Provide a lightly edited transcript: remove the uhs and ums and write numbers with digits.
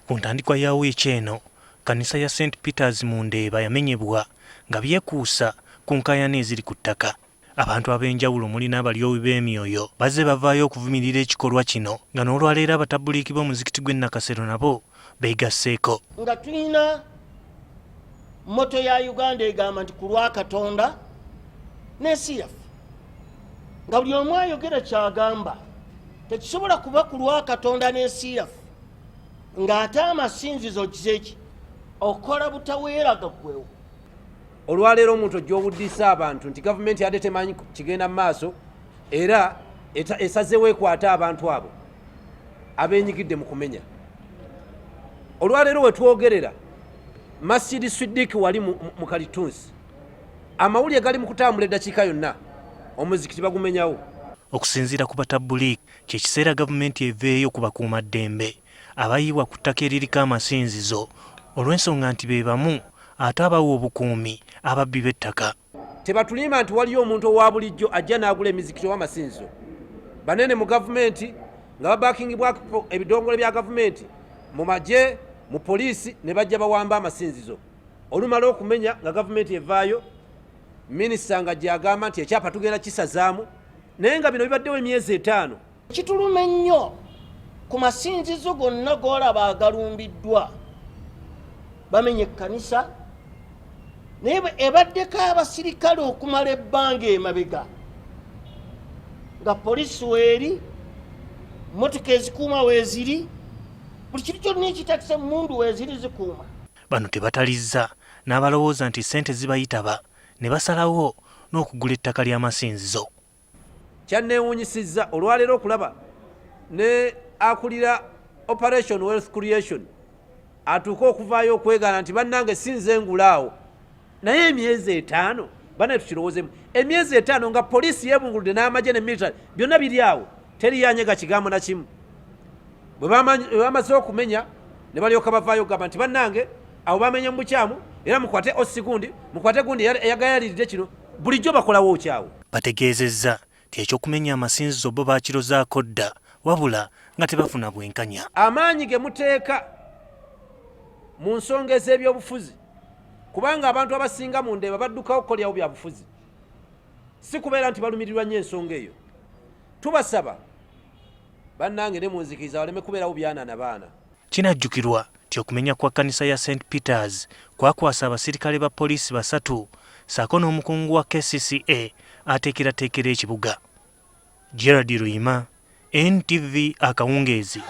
Ku ntandikwa ya wiiki eno, kkanisa ya St Peters mu Ndeeba yamenyebwa nga byekuusa ku nkaayana eziri ku ttaka. Abantu ab'enjawulo omuli n'abalyowi b'emyoyo bazze bavaayo okuvumirira ekikolwa kino nga n'olwaleero abatabbuliiki b'omuzikiti gw'e Nakasero nabo beegasseeko. Nga tulina motto ya Uganda egamba nti ku lwa Katonda n'ensi yaffe, nga buli omu ayogera ky'agamba, tekisobola kuba ku lwa Katonda n'ensi yaffe ng'ate amasinzizo okize ki okola butaweera gaggwewo. Olwaleero omuntu ojja owuddisa abantu nti gavumenti ate temanyi kigenda mu maaso, era esazeewo ekwate abantu abo abenyigidde mu kumenya. Olwaleero wetwogerera Masjid Siddiq wali mu Kalitunsi, amawulire gali mu kutambula eddakiika yonna omuzikiti bagumenyawo. Okusinziira ku batabbuliiki, kye kiseera gavumenti eveeyo ku bakuumaddembe abayiibwa ku ttaka eririko amasinzizo olw'ensonga nti be bamu ate abawa obukuumi ababbi b'ettaka. Tebatulimba nti waliyo omuntu owa bulijjo ajja n'agula emizikiti oba amasinzizo. Banene mu gavumenti nga babakingibwako ebidongole bya gavumenti mu magye, mu poliisi ne bajja bawamba amasinzizo. Olumala okumenya nga gavumenti evaayo, minisita nga gy'agamba nti ekyapa tugenda kisazaamu, naye nga bino bibaddewo emyezi 5. Kituluma ennyo ku masinzizo gonna g'olaba agalumbiddwa, bamenya ekkanisa, naye ebaddeko abasirikale okumala ebbanga emabega nga poliisi weeri, mmotoka ezikuuma weeziri, buli kintu kyonna ekitakisa emmundu weeziri zikuuma. Bano tebatalizza n'abalowooza nti ssente zibayitaba ne basalawo n'okugula ettaka ly'amasinzizo. Kyanneewuunyisizza olwaleero okulaba ne akulira Operation Wealth Creation atuuke okuvaayo okwegaana nti bannange si nze ngula awo, naye emyezi 5 banaye tukirowoozemu, emyezi 5 nga poliisi yeebunguludde n'amagye ne military byonna biri awo, teriyo anyega kigambo na kimu. Bwe bamaze okumenya ne balyoka bavaayo okugamba nti bannange awo bamenye mu bukyamu, era mukwate ossi gundi, mukwate gundi eyagayaliridde kino. Bulijjo bakolawo kyawo. Bategeezezza nti eky'okumenya amasinzizo bo baakirozaako dda wabula nga tebafuna bwenkanya. Amaanyi ge muteeka mu nsonga ez'ebyobufuzi, kubanga abantu abasinga mu Ndeeba baddukawo kukolerawo byabufuzi, si kubeera nti balumirirwa nnyo ensonga eyo. Tubasaba bannange ne munzikiriza waleme kubeerawo byana na baana. Kinajjukirwa nti okumenya kwa kkanisa ya St Peters kwakwasa abasirikale ba poliisi 3 ssaako n'omukungu wa KCCA ateekerateekera ekibuga. Gerald Luyima, NTV akawungeezi.